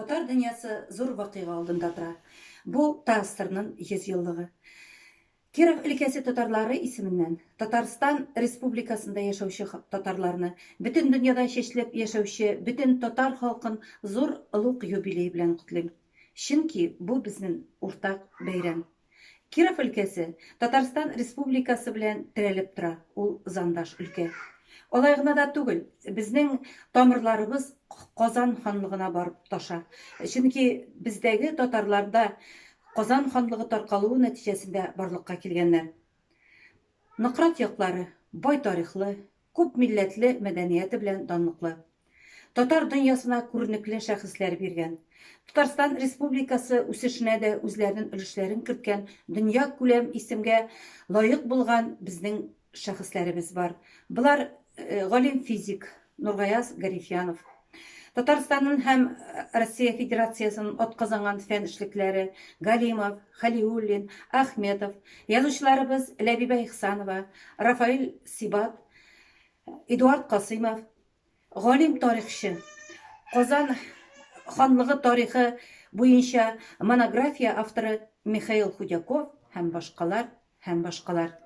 Татар дөньясы зур вакыйга алдында тора. Бу ТАССРның 100 еллыгы. Киров өлкәсе татарлары исеменнән Татарстан Республикасында яшәүче татарларны, бөтен дөньяда чәчелеп яшәүче бөтен татар халкын зур олуг юбилей белән котлыйм. Чөнки бу безнең уртак бәйрәм. Киров өлкәсе Татарстан Республикасы белән терәлеп тора, ул зандаш өлкә. Алай гына да түгел, безнең тамырларыбыз Казан ханлыгына барып тоташа. Чөнки бездәге татарлар да Казан ханлыгы таркалуы нәтиҗәсендә барлыкка килгәннәр. Нократ яклары бай тарихлы, күп милләтле мәдәнияте белән данлыклы. Татар дөньясына күренекле шәхесләр биргән. Татарстан Республикасы үсешенә дә үзләренең өлешләрен керткән дөньякүләм исемгә лаек булган безнең шәхесләребез бар. Болар галим-физик Нургаяз Гарифьянов, Татарстанның һәм Россия Федерациясенең атказанган фән эшлекләре Галимов, Хәлиуллин, Ахметов, язучыларыбыз Ләбибә Ихсанова, Рафаэль Сибат, Эдуард Касыймов, галим-тарихчы, Казан ханлыгы тарихы буенча монография авторы Михаил Худяков һәм башкалар һәм башкалар.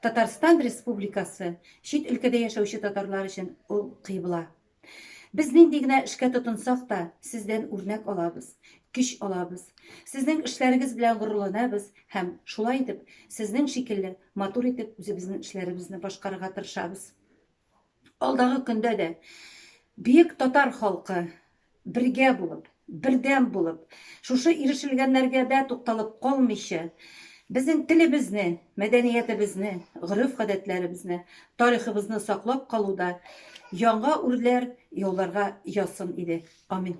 Татарстан Республикасы чит өлкәдә яшәүче татарлар өчен ул кыйбла. Без нинди генә эшкә тотынсак та, сездән үрнәк алабыз, көч алабыз. Сезнең эшләрегез белән горурланабыз һәм, шулай итеп, сезнең шикелле матур итеп үзебезнең эшләребезне башкарырга тырышабыз. Алдагы көндә дә бөек татар халкы бергә булып, бердәм булып, шушы ирешелгәннәргә дә тукталып калмыйча, безнең телебезне, мәдәниятебезне, гореф-гадәтләребезне, тарихыбызны саклап калуда яңа үрләр яуларга язсын иде. Амин.